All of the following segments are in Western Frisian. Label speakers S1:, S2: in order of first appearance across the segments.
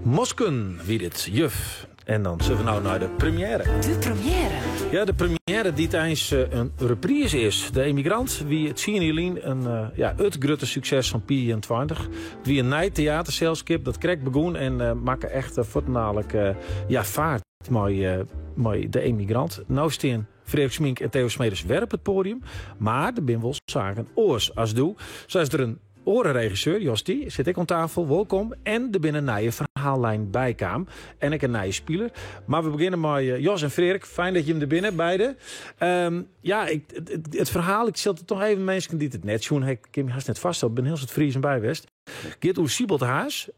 S1: Mosken wie dit, juf. En dan sille we no nei de première.
S2: De première.
S1: Ja, de première dy't eins eh, in reprise is. De Emigrant wie 10 jier lyn in eh, ja, it grutte sukses fan P21. It wie in nij teaterselskip dat krekt begûn en eh, makke echt uh, fuortendalik ja, faart mei De Emigrant. No stean Freark Smink en Theo Smedes wer op it poadium. Mar der binne wol saken oars as doe. Sa is der in oare regisseur, Josti, sit ek oan tafel. Wolkom. En der binne in nije ferhaallyn bykaam. En ek in nije spiler. Mar we begjinne mei Jos en Freark. Fijn dat jimme der binne, beide. Ja, it ferhaal, ik sil it toch even minsken dy't it net sjoen ha, ik kin my hast net foarstelle, bin hiel soad Friezen by west. Giet oer Siebold Haas,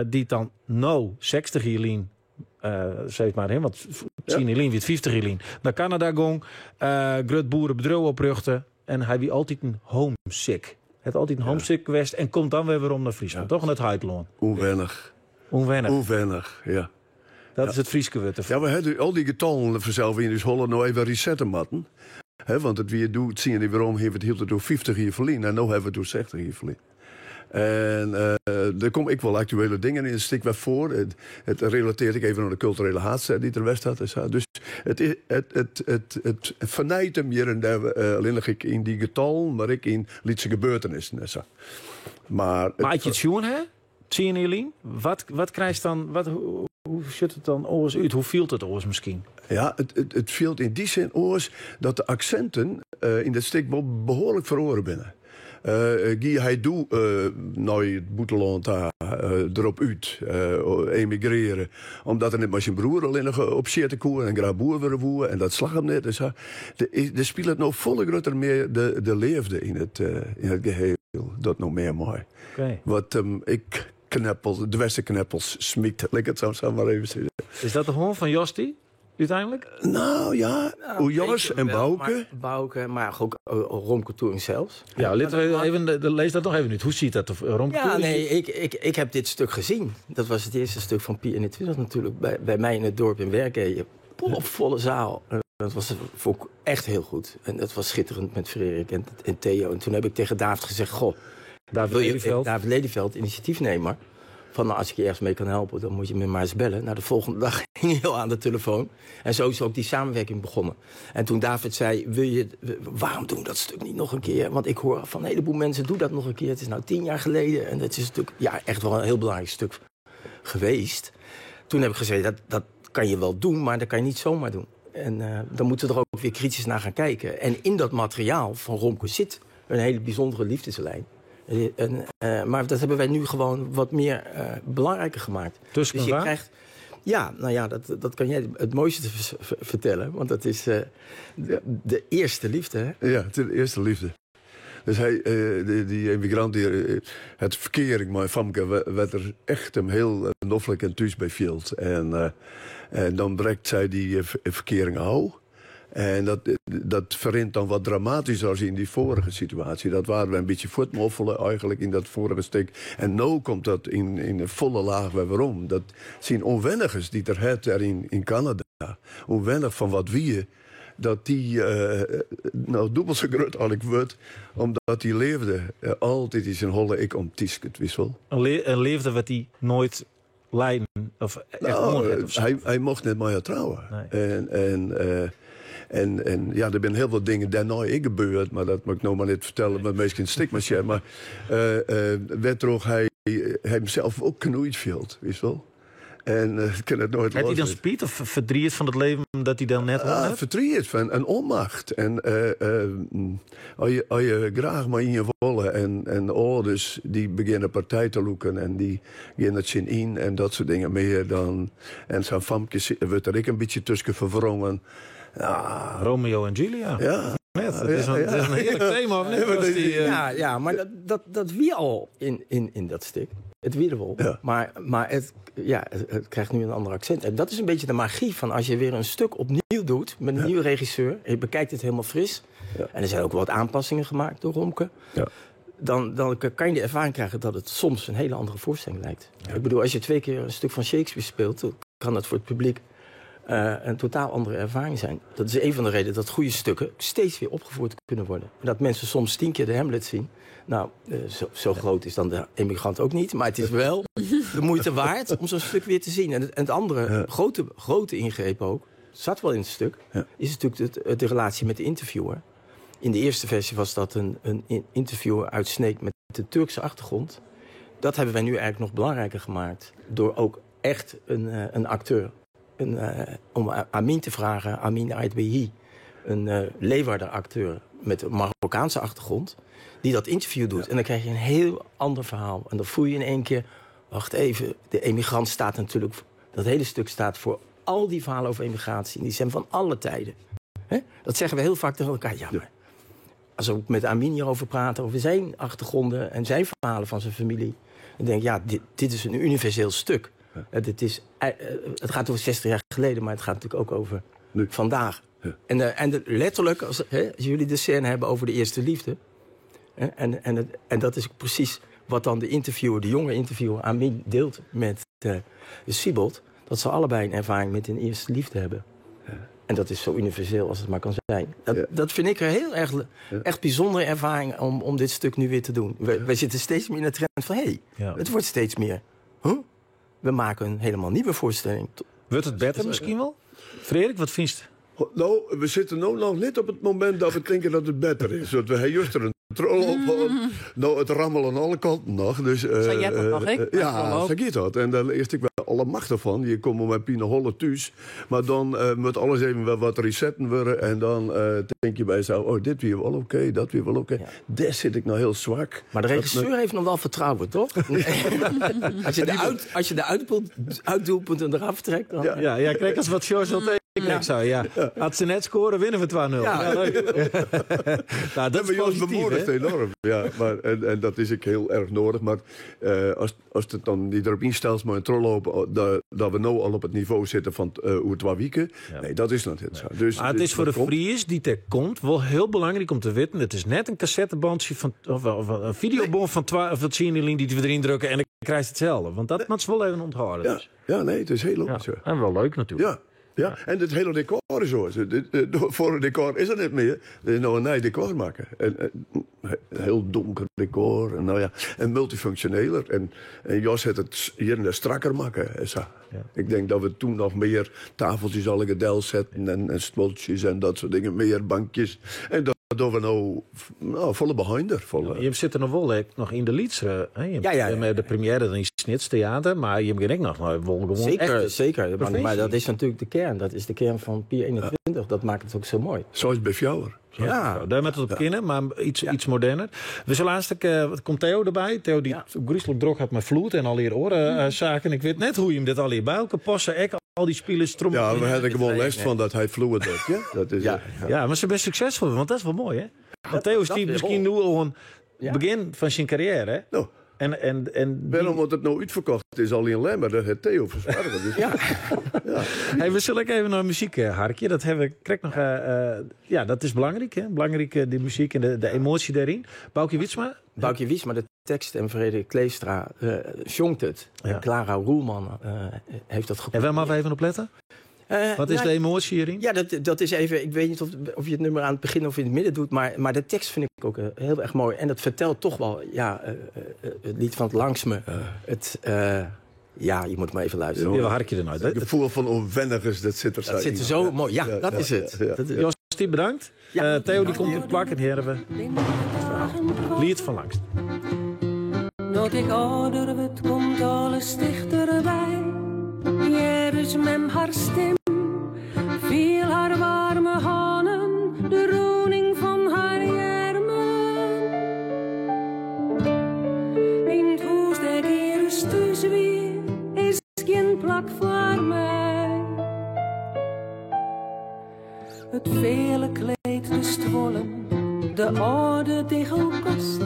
S1: dy't dan no 60 jier lyn, sis mar, hè, want 10 jier lyn wie it 50 jier lyn, nei Kanada gong, grut boerebedriuw oprjochte en hy wie altyd in homesick. Hat altyd in homesick west en komt dan wer werom nei Fryslân, toch? Nei it heitelân.
S3: Ûnwennich.
S1: Ûnwennich.
S3: Ûnwennich, ja.
S1: Dat is it Fryske wurd derfoar.
S3: Ja, we hawwe al dy getallen fansels yn ús holle no even resette moatten. Hè, want it wie doe 10 jier werom, hawwe we it hieltyd oer 50 jier ferlyn en no hawwe we it oer 60 jier ferlyn. En der komme ek wol aktuele dingen yn it stik wer foar. It relatearret ek even oan de kulturele haadstêd dy't der west hat en sa. Dus it is, it, it, it, it fernijt him hjir en dêr allinnich ek yn dy getallen, mar ek yn lytse gebeurtenissen en sa. Mar
S1: Mar as je it sjoen ha, 10 jier lyn, wat krijst dan, hoe sjocht it dan oars út? Hoe fielt it oars miskien?
S3: Ja, it fielt yn dy sin oars dat de aksinten yn dit stik wol behoarlik feroare binne. Gie hy doe nei it bûtenlân ta, derop út, emigreare, omdat er net mei syn broer allinnich opsjitte koe en graach boer wurde woe en dat slagge him net en sa. Der spilet no folle grutter mear de leafde yn it geheel, dat no mear mei. Wat him ek kneppels, dwerse kneppels smyt, lit ik it sa mar even sizze.
S1: Is dat de hân fan Josti, úteinlik?
S3: No ja, oer Jos en Bouke.
S4: Bouke, mar ek Romke Toering sels.
S1: Ja, litte we even, lês dat noch even út. Hoe siet dat? Romke
S4: Ja,
S1: Toering?
S4: Nee, ik heb dit stuk gezien. Dat was het eerste stuk van Pier 21 natuurlijk. Bij mij in het dorp in Wergea. Volle zaal. En dat was, vond ik echt heel goed. En dat was schitterend met Freark en Theo. En toen heb ik tegen David gezegd: Goh,
S1: David
S4: wil je,
S1: Lelyveld.
S4: David Lelyveld, initiatiefnemer. Van nou, als ik je ergens mee kan helpen, dan moet je me maar eens bellen. Nou, de volgende dag ging hij al aan de telefoon. En zo is ook die samenwerking begonnen. En toen David zei: Waarom doen we dat stuk niet nog een keer? Want ik hoor van een heleboel mensen: doe dat nog een keer. Het is nou 10 jaar geleden. En het is natuurlijk, ja, echt wel een heel belangrijk stuk geweest. Toen heb ik gezegd: dat kan je wel doen, maar dat kan je niet zomaar doen. En dan moeten we er ook weer kritisch naar gaan kijken. En in dat materiaal van Romke zit een hele bijzondere liefdeslijn. En maar dat hebben wij nu gewoon wat meer belangrijker gemaakt.
S1: Tussen
S4: Dus je
S1: waar?
S4: krijgt. Ja, nou ja, dat kan jij het mooiste vertellen. Want dat is de eerste liefde, hè?
S3: Ja, het is de eerste liefde. Dus hy, dy emigrant, dy, hat ferkearing mei in famke, wêr't er echt him hiel noflik en thús by fielt. En dan brekt sy dy ferkearing ôf. En dat ferrint dan wat dramatysker as yn dy foarige situaasje. Dat waarden we in bytsje fuortmoffele eigentlik yn dat foarige stik. En no komt dat yn de folle laach wer werom. Dat syn ûnwennigens dy't er hat dêr yn Kanada, ûnwennich fan wat wie, dat dy no dûbeld sa grut eigentlik wurdt, omdat dy leafde altyd yn syn holle ek omtysket, witst wol.
S1: In leafde wat dy noait leiden of echt
S3: No,
S1: oan hat of sa.
S3: hy mocht net mei har trouwe.
S1: Nee.
S3: En ja, der binne hiel wat dingen dêrnei ek gebeurd, mar dat moat ik no mar net fertelle, want minsken stik mar sjen. Mar wêrtroch hy himsels ek knoeid fielt, witst wol. En ik kin it noait
S1: Hat hy dan
S3: los.
S1: spyt of fertriet fan it leven dat hy dan net
S3: Ah,
S1: hat?
S3: fertriet fan en onmacht. En as je graach mei ien wolle en de âlders dy begjinne partij te lûken en dy gean der tsjin yn en dat soart dingen mear dan. En sa'n famke wurdt der ek in bytsje tusken ferwrongen. Ja.
S1: Romeo en Julia.
S3: Ja.
S1: Net, het is in hearlik tema, of net? Was dy,
S4: Ja, mar dat wie al yn dat stik. It wie der wol. Mar it, ja, it krijgt nu een ander accent. En dat is een beetje de magie van als je weer een stuk opnieuw doet met een nieuwe regisseur. En je bekijkt het helemaal fris. En er zijn ook wat aanpassingen gemaakt door Romke. Dan kan je de ervaring krijgen dat het soms een hele andere voorstelling lijkt. Ik bedoel, als je twee keer een stuk van Shakespeare speelt, dan kan dat voor het publiek een totaal andere ervaring zijn. Dat is een van de redenen dat goede stukken steeds weer opgevoerd kunnen worden. En dat mensen soms 10 keer de Hamlet zien. Nou, zo groot is dan de Emigrant ook niet. Maar het is wel de moeite waard om zo'n stuk weer te zien. En het andere grote, grote ingreep ook, zat wel in het stuk, is natuurlijk de relatie met de interviewer. In de eerste versie was dat een interviewer uit Sneek met de Turkse achtergrond. Dat hebben wij nu eigenlijk nog belangrijker gemaakt. Door ook echt een acteur om Amin te vragen, Amin Aitbehi, een Leeuwarder acteur met een Marokkaanse achtergrond, die dat interview doet. En dan krijg je een heel ander verhaal. En dan voel je in één keer, wacht even, de emigrant staat natuurlijk, dat hele stuk staat voor al die verhalen over emigratie. En die zijn van alle tijden. Hè? Dat zeggen we heel vaak tegen elkaar. Ja, maar als we ook met Amin hierover praten, over zijn achtergronden en zijn verhalen van zijn familie, dan denk ik, ja, dit is een universeel stuk. Het gaat over 60 jaar geleden, maar het gaat natuurlijk ook over
S3: nu.
S4: Vandaag.
S3: Ja.
S4: En letterlijk, als jullie de scène hebben over de eerste liefde. Hè, en dat is precies wat dan de interviewer, de jonge interviewer, Amin deelt met de Siebold. Dat ze allebei een ervaring met hun eerste liefde hebben.
S3: Ja.
S4: En dat is zo universeel als het maar kan zijn. Dat vind ik een heel erg echt bijzondere ervaring om dit stuk nu weer te doen. Wij zitten steeds meer in de trend van, hé, het wordt steeds meer. Huh? We maken een helemaal nieuwe voorstelling.
S1: Wordt het beter misschien wel? Frederik, wat vind je?
S3: Nou, we zitten nu nog niet op het moment dat we denken dat het beter is. Want we hebben juist er een troll op. Nou, het rammelen aan alle kanten nog. Dus,
S2: Zei jij dat nog, ik?
S3: Ja,
S2: Maar
S3: zo gaat dat. En daar eerst ik wel alle macht ervan. Je komt met Pine Holle thuis. Maar dan moet alles even wel wat resetten worden. En dan denk je bij jezelf, oh, dit weer wel oké, dat weer wel oké. Daar zit ik nou heel zwak.
S4: Maar de regisseur heeft nog wel vertrouwen, toch? Als je de uitdoelpunten eraf trekt, dan
S1: Ja, ja, kijk eens wat George al tegen ik zou, ja. Had ze net scoren, winnen we 2-0. Ja, leuk. Nou, dat
S3: Ja,
S1: is
S3: maar Jos
S1: positief,
S3: bemoedigt
S1: hè?
S3: enorm. Ja, maar, en dat is ook heel erg nodig. Maar als het dan niet erop instelt, maar een troll lopen, oh, dat we nu al op het niveau zitten van hoe het wieken. Nee, dat is nog niet zo. Dus,
S1: maar het
S3: dus
S1: is voor
S3: dat
S1: de
S3: komt.
S1: Fries die er komt wel heel belangrijk om te weten. Het is net een cassettebandje van, of een videobond van of dat zien jullie die we erin drukken en dan krijg je hetzelfde. Want dat moet ze wel even onthouden. Dus.
S3: Ja, nee, het is heel logisch, ja.
S1: En wel leuk natuurlijk.
S3: Ja. Ja, en het hele decor is zo. Voor het decor is er niet meer. Er is nou een nieuw decor maken. En een heel donker decor. En, nou ja, en multifunctioneler. En Jos heeft het hier en daar strakker maken. En zo. Ik denk dat we toen nog meer tafeltjes al in het del zetten. En stoeltjes en dat soort dingen. Meer bankjes. En dat doen we nou volle behinder. Volle.
S1: Ja, je zit er nog wel, hè, nog in de Lieds, hè? Je hebt met de première dan in Snits Theater, maar je hebt ook nog, nou, wel gewoon
S4: Zeker,
S1: echt
S4: zeker. Maar
S1: provincie.
S4: dat is natuurlijk de kern. Dat is de kern van Pier 21. Dat maakt het ook zo mooi.
S3: Zoals bij Fjouwer.
S1: Ja, daar met het op kennen, maar iets moderner. We zullen laatst ook wat komt Theo erbij? Theo die griezelig druk had met vloed en al hier oren zaken. Ik weet net hoe je hem dit al hier bij elkaar passen. Ik, al die spelers trommelen.
S3: Ja, we hadden gewoon les van dat hij vloed had. Ja, dat is het.
S1: Ja, maar ze zijn best succesvol, want dat is wel mooi, hè? Want Theo is
S4: Dat
S1: die
S4: weer
S1: misschien
S4: wel.
S1: nu al een begin van zijn carrière, hè?
S3: Nou. Waarom wordt het nou uitverkocht? Het is al in Lemmer, dat heeft Theo verzorgd. Dus
S1: Hey, we zullen ook even naar muziek, Harkje. Dat hebben we, krijg nog, ja, dat is belangrijk, hè? Belangrijk, die muziek en de emotie daarin. Baukje Wytsma?
S4: Baukje Wytsma, de tekst en Frederik Kleefstra zongt het. En Clara Roelman heeft dat
S1: En waar moeten we even op letten? Wat is de emotie hierin?
S4: Ja, dat is even... Ik weet niet of je het nummer aan het begin of in het midden doet... maar de tekst vind ik ook heel erg mooi. En dat vertelt toch wel, het lied van het langs me. Je moet maar even luisteren.
S1: Ja, waar hark je er nou?
S3: Het gevoel van onwennigers, dat zit er
S4: Dat
S3: zo
S4: zit er
S3: in.
S4: zo mooi. Ja, dat is het. Dat is
S1: Jos, die bedankt. Theo, die komt op plak en hier hebben we Lied van Langst.
S5: Nood ik ouder word, komt alles dichterbij. Hier is mem haar stem, viel haar warme handen, de roening van haar jermen. In het huis dat ik hier is thuis weer, is geen plak voor mij. Het vele kleed de strollen, de oude digelkast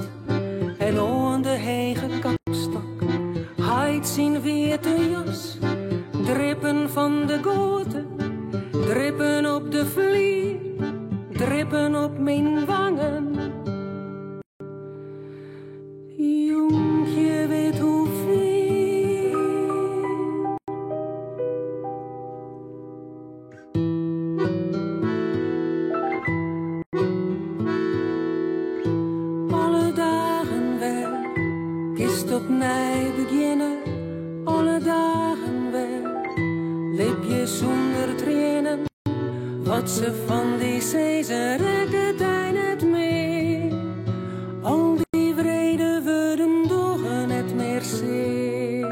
S5: en aan de hege kapstok. Heid zien weer de jas, drippen van de goten, drippen op de vlier, drippen op mijn wangen. Jonkje weet hoeveel. Alle dagen weer, kist opnieuw beginnen, sûnder triennen, wat se fan dy sizze rekket dy net mear. Al dy wrede wurden dogge net mear sear.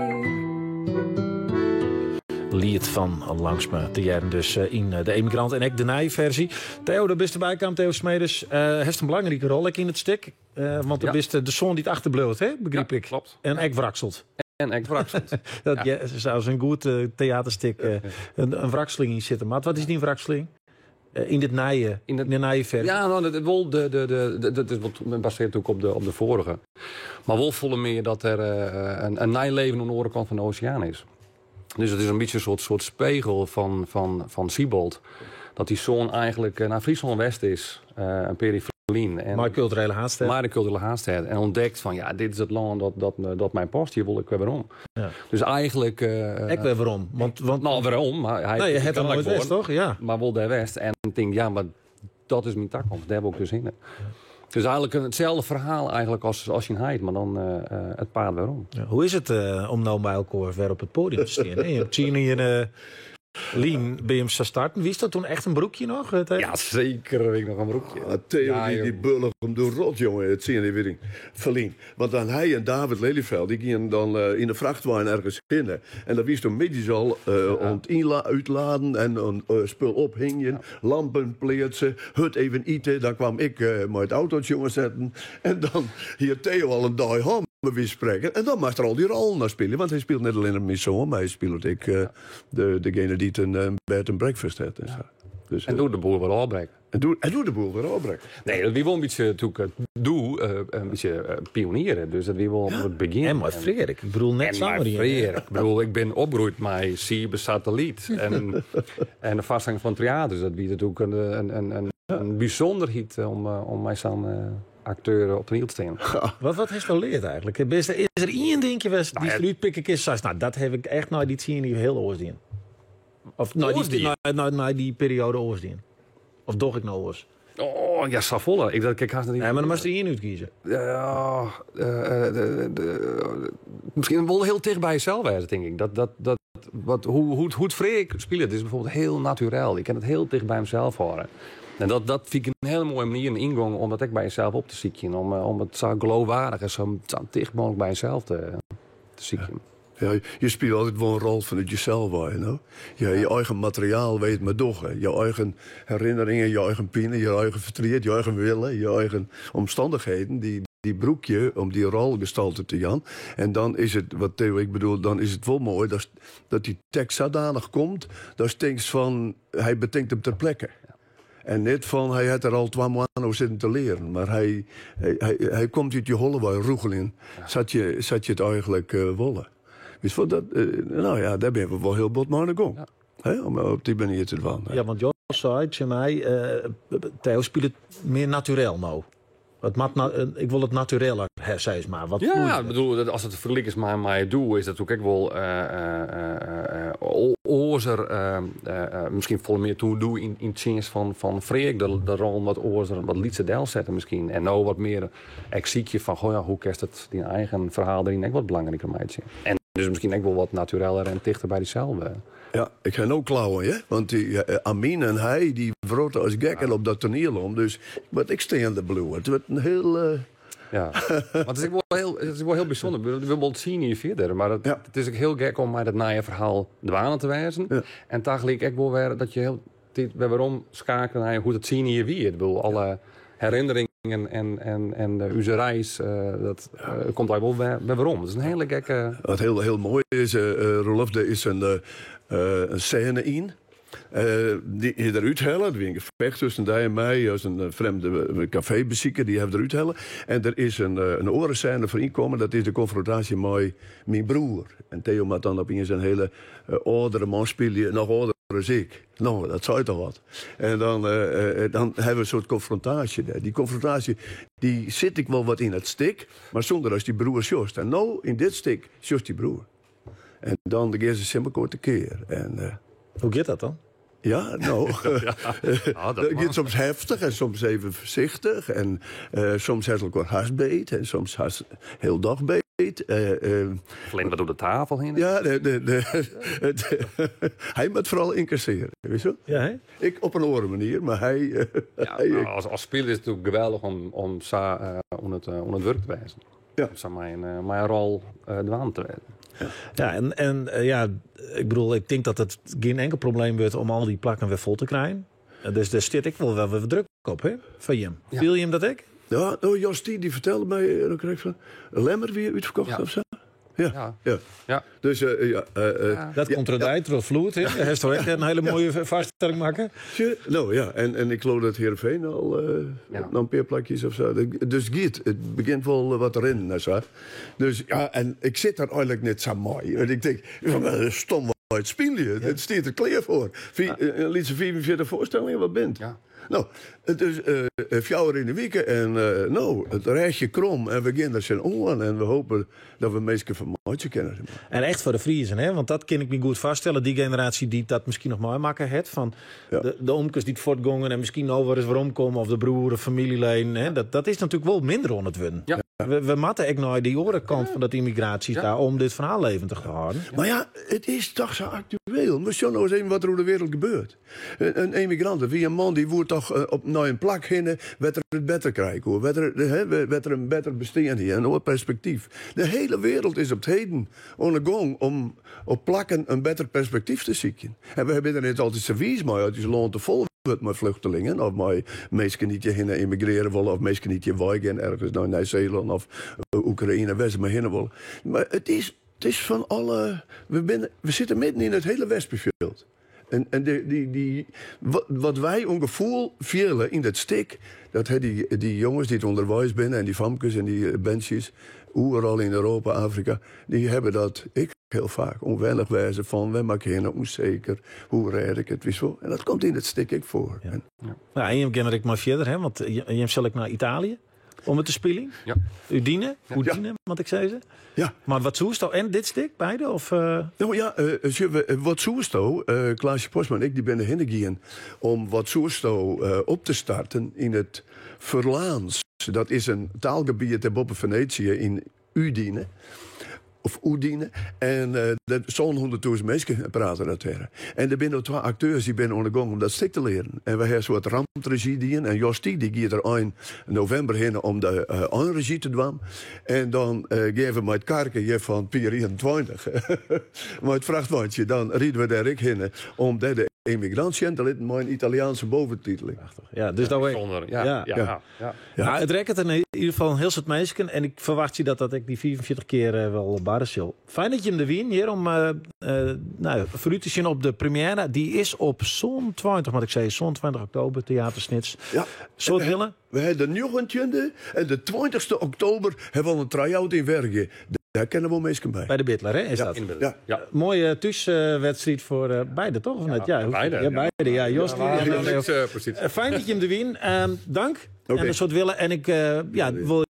S1: Liet fan Langsma te hearren dus eh, yn eh, De Emigrant en ek de nije ferzy. Theo, do bist derby kaam, Theo Smedes. Uh, hast in belangrike rol ek yn it stik. Uh, want do bist de soan dy't achterbliuwt, hè, begryp ik.
S2: Kloppet.
S1: En ek wrakselt.
S2: En ek wrakselt.
S1: Dat ja. Zou een goed theaterstik in wrakseling yn sitte. Mar wat is dyn wrakseling? Yn dit nije, yn de nije ferzy.
S2: Ja, nou, dat, wol de, dat is wat basearre ook op de foarige. Mar wol folle mear dat der in nij leven oan de oare kant fan de oseaan is. Dus it is in bytsje in soart spegel fan Siebold. Dat dy soan eigentlik nei Fryslân west is, in pear jier ferlyn.
S1: En, Mei Kulturele Haadstêd.
S2: Mei de Kulturele Haadstêd. En ûntdekt fan, ja, dit is it lân dat my past, hjir wol ik wer werom. Ja. Dus eigentlik...
S1: Ek wer werom? Want
S2: Nou, werom.
S1: Hy, nee, je hat der noait west, toch? Ja.
S2: Mar wol dêr west. En tinkt, ja, mar dat is myn takomst, dêr wol ik dus hinne. Dus eigentlik itselde ferhaal eigentlik as syn heit, mar dan it paad werom.
S1: Ja, hoe is it om no mei elkoar wer op it poadium te stean? Je 10 jier lyn by him sa starten. Wie dat toen echt in broekje noch? Theo?
S2: Ja, seker wie ik noch in broekje.
S3: Ja, Theo,
S2: Ja,
S3: die
S2: joh.
S3: bullig om de rot, jongen. Dat zie je niet weer verlien. Want dan hij en David Lelyveld, die gingen dan in de vrachtwagen ergens binnen. En dat wist toen middags al ont uitladen en spul ophingen, lampen pleatsen, hurd even iten. Dan kwam ik met het autootje jongen zetten. En dan hier Theo al een dag hom bij wijze van spreken. En dan moast er al die rollen naar spelen. Want hij speelt net alleen mijn zoon, maar hij speelt ik degene die het een bed and breakfast had. En zo. Dus,
S2: En doe de boel wer ôfbrekke.
S3: En doe de boel wer ôfbrekke.
S2: Nee, dat wie wol in bytsje natuerlik doe in bytsje pionieren. Dus dat wie wol op it begjin.
S1: En mei Freark. Ik bedoel, net
S2: En
S1: samar
S2: mei
S1: hier.
S2: Freark. Ik bedoel, ik bin opgroeid mei Siebe Satellyt en de foarstelling fan Tryater. Dus dat wie natuerlik in bysûnderheid om mei sa'n akteur op de te stean.
S1: Wat hast do leard eigentlik? Is der ien dinkje wêr'tst
S2: Nou ja,
S1: derút pikke kinst, seist, nou, dat ha ik echt nei dy 10 jier hiel oars dien. Of nei
S2: Oars
S1: dy,
S2: dien?
S1: nei dy perioade oars dien. Of doch ik no oars?
S2: Oh, ja, safolle. Dat ik hast net
S1: Nee, mar dan moatst der ien útkieze.
S2: Ja, miskien wol hiel ticht by jesels wêze, tink ik. Dat, wat, hoe it Freark spilet is byfoarbyld hiel natuerlik. Ik kin it hiel ticht by himsels hâlde. En dat fyn ik in hiele moaie manier, in yngong om dat ek by jesels op te sykjen. Om it sa geloofwaardich en sa ticht mooglik by jesels te sykjen.
S3: Ja, je speelt altyd wol in rol fanút jesels wei, no? Ja, je eigen materiaal weet mar dogge. Je eigen herinneringen, je eigen pine, je eigen fertriet, je eigen willen, je eigen omstannichheden, die brûk je om dy rol gestalte te jaan. En dan is it, wat Theo ik bedoel, dan is it wol moai dat dy tekst sadanich komt, dat tinkst fan, hy betinkt him ter plekke. En net fan, hy hat der al 2 maanden oer sitten te learen. Mar hy komt út je holle wei rûgeljen, sa't je it eigentlik wolle. Dus foar dat, nou ja, dêr binne we wol hiel bot mei oan de gong.
S2: Ja.
S3: Hè, om op dy manier te dwaan.
S1: Ja, want Jos sei tsjin my, Theo spilet mear natuerlik no. Het mat ik wol it natuerliker, hè, sis mar. Wat
S2: Ja,
S1: vloeiender.
S2: ik bedoel, dat as it fergelike is mei doe, is dat natuerlik ek wol oarser, miskien folle mear toe doe yn tsjinst fan Freark, de rol wat oarser, wat lytser delsette miskien. En no wat mear ek sykje fan, goh, ja, hoe kinst it dyn eigen ferhaal deryn ek wat belangriker meitsje. En dus miskien ek wol wat natuerliker en tichter by dysels.
S3: Ja, ik ha no klauwen, hè? Want dy Amin en hy, dy wrotte as gekken op dat toaniel om. Dus wat ik steande bliuwe. It wurdt in hiel...
S2: Ja, mar it is ek wol hiel, it is wol hiel bysûnder. We wolle 10 jier fierder, mar it is ek hiel gek om mei dat nije ferhaal dwaande te wêzen. En tagelyk ek wol wer dat je hiel tiid wer werom skeakelje nei hoe't it 10 jier wie. Ik bedoel, alle herinneringen en de ús reis, dat komt eigentlik wol wer werom. Het is in hiele gekke...
S3: Wat hiel, hiel moai is, Roelof, der is in sêne yn. Dy is derút helle. Der wie in gefjocht tusken dy en my, as in frjemde kafeebesiker, dy hawwe derút helle. En der is in oare sêne foar ynkommen, dat is de konfrontaasje mei myn broer. En Theo moat dan opiens in hiele âldere man spylje, noch âlder as ik. No, dat seit al wat. En dan hawwe we in soart konfrontaasje dêr. Dy konfrontaasje, dy sit ek wol wat yn it stik, mar sûnder as dy broer sjochst. En no, yn dit stik, sjochst dy broer. En dan geane se tsjin elkoar tekear. En
S1: Hoe giet dat dan?
S3: Ja, no.
S2: Ja, dat
S3: Dat
S2: mag.
S3: giet soms heftich en soms even foarsichtich. En soms ha se elkoar hast beet en soms ha se hiel dag beet.
S2: Flint wat oer de tafel hinne.
S3: Ja, hy moat foaral ynkassearje, witst wol?
S1: Ja, hè?
S3: Ik op in oare manier, mar hy...
S2: Ja,
S3: hy
S2: nou, as spiler is it natuerlik geweldich om sa oan it wurk te wêzen.
S3: Ja.
S2: Om sa mei in rol dwaande te wêzen.
S1: Ja, en ja, ik bedoel, ik tink dat it gjin enkel probleem wurdt om al dy plakken wer fol te krijen. Dus dêr stiet ek wol wer wat druk op, hè, foar jim.
S2: Ja.
S1: Fiele jim dat ek?
S3: Ja, no, Jos Thie dy fertelde my no krekt fan Lemmer wie útferkocht
S2: Ja.
S3: of sa. Ja.
S2: Ja.
S3: Ja.
S2: Ja.
S3: Dus, ja,
S1: Dat komt der dei troch floed, hè? Dêr hast toch ek in hiele moaie foarstelling makke?
S3: Sjoch, no ja, en ik leau dat Heerenveen al noch in pear plakjes of sa. Dus it giet, it begjint wol wat te rinnen en sa. Dus ja, en ik sit der eigenlik net sa mei. Want ik tink, stom it spylje, it stiet der klear foar. In lytse 45 foarstellingen, wat bint?
S2: Ja.
S3: No, it is fjouwer yn de wike en no, it rêchje krom en we gean der tsjin oan en we hoopje dat we minsken fermeitsje kinne.
S1: En echt foar de Friezen, hè? Want dat kin ik my goed foarstelle, dy generaasje dy't dat miskien noch meimakke hat, fan de omkes dy't fuortgongen en miskien no wer ris weromkomme, of de broer of famyljeleden, hè? Dat is natuerlik wol minder oan it wurden.
S2: Ja.
S1: We moatte ek nei dy oare kant fan dat ymmigraasje ta om dit ferhaal levendig te hâlden.
S3: Mar ja, it is toch sa aktueel. We sjogge no ris even wat der oer de wereld gebeurt. In emigrant, dat wie in man dy woe toch op nei in plak hinne wêr't er it better krije koe, wêr't er, hè, wêr't er in better bestean hie, in oar perspektyf. De hiele wereld is op 't heden oan 'e gong om op plakken in better perspektyf te sykjen. En we binne der net altyd sa wiis mei as ús lân te fol wurdt mei fluchtelingen of mei minsken dy't hjir hinne emigrearje wolle of minsken dy't hjir weigean ergens nei Nij-Seelân of Oekraïne, wêr't se mar hinne wolle. Mar it is, it is fan alle, we binne, we sitte midden yn it hiele wespefjild. En, en dy, dy, dy, wat, wat wy oan gefoel fiele yn dat stik, dat ha dy, dy jonges dy't ûnderweis binne en dy famkes en dy berntsjes, oeral yn Europa, Afrika, dy hawwe dat ek hiel faak. Ûnwennich wêze fan wêr moat ik hinne, ûnseker, hoe rêd ik it, witst wol. En dat komt yn it stik ek foar.
S1: Ja. Nou, en jim gean der ek mei fierder, hè? Want jim sil ek nei Italië om it te spyljen.
S2: Ja.
S1: Udine, Udine, moat ik sizze.
S3: Ja.
S1: Mar Wat soesto en dit stik, beide? Of,
S3: No ja, sjoch, Wat soesto, Klaasje Postma en ik, dy binne hinne gien om Wat soesto op te starten yn it Furlaans. Dat is in taalgebiet dêr boppe Venetië yn Udine, of Udine, en sânhûnderttûzen minsken prate dat dêr. En der binne no twa akteurs dy binne oan de gong om dat stik te learen. En we ha in soart ramtrezjy dien en Jos Thie dy giet der ein novimber hinne om de einrezjy te dwaan. En dan gean we mei it karke hjir fan Pier 21, mei it frachtweintsje, dan ride we dêr ek hinne om dêr de emigrant sjen te litten mei in Italiaanse boventiteling.
S1: Prachtich. Ja, dus dat
S2: Bysûnder, ja,
S1: Ja.
S2: ja,
S3: Ja.
S2: ja.
S3: Ja.
S1: Nou, it rekket yn ieder gefal in hiel soad minsken en ik ferwachtsje dat dat ek dy 45 kear wol barre sil. Fijn dat jim der wienen hjir om nou, foarút te sjen op de première. Dy is op sânentweintich, moat ik sizze, sânentweintich oktober, Theater Snits.
S3: Ja.
S1: Soad wille.
S3: We ha de njoggentjinde en de tweintichste oktober ha we al in try-out yn Wergea. Dêr kinne wol minsken by.
S1: By de Bidler, hè, is
S3: Ja,
S1: dat?
S2: In de Bidler.
S3: Ja.
S2: Ja.
S1: Mooie thúswedstriid foar beide, toch? Of net? Ja, hoe-
S2: beide.
S1: Ja, beide. Ja, Jos,
S2: Ja,
S1: die-
S2: ja, niks, precies.
S1: Fijn dat jim der wienen. Dank.
S3: Oké.
S1: En in soad wille. En ik ja, wol